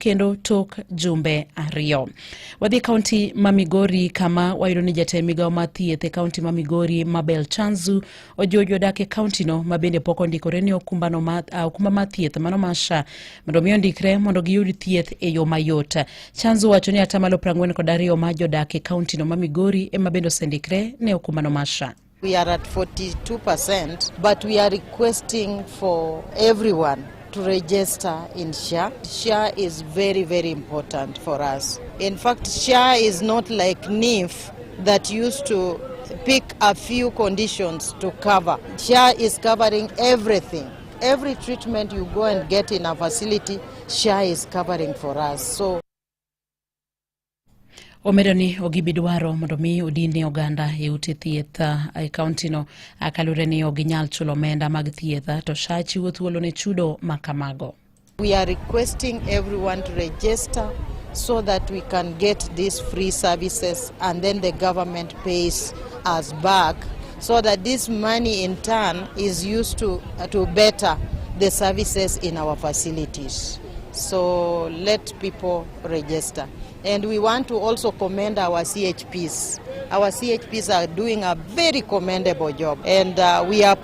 Kendo tok jumbe 2. Wadhi e kaunti ma Migori, kama wayudo ni jatend migawo mar thieth e kaunti ma Migori, Mabel Chanzu, ojiwo jodak e kauntino ma bende pok ondikore ni okumbano ma, okumba mar thieth mano mar SHA mondo mi ondikre mondo giyud thieth e yo mayot. Chanzu wacho ni 42% mar jodak e kauntino ma Migori ema bende osendikre ne okumbano mar SHA. We are at 42%, but we are requesting for everyone to register in SHA. SHA is very, very important for us. In fact, SHA is not like NHIF that used to pick a few conditions to cover. SHA is covering everything. Every treatment you go and get in a facility, SHA is covering for us. So Omedo ni ok gibi dwaro mondo mi odin oganda e ute thieth e kauntino kaluwore ni ok ginyal chulo omenda mag thieth, to SHA chiwo thuolo ne chudo ma kamago. We are requesting everyone to register so that we can get these free services, and then the government pays us back so that this money in turn is used to better the services in our facilities. So let people register. And we want to also commend our CHPs. Our CHPs are doing a very commendable job, and we are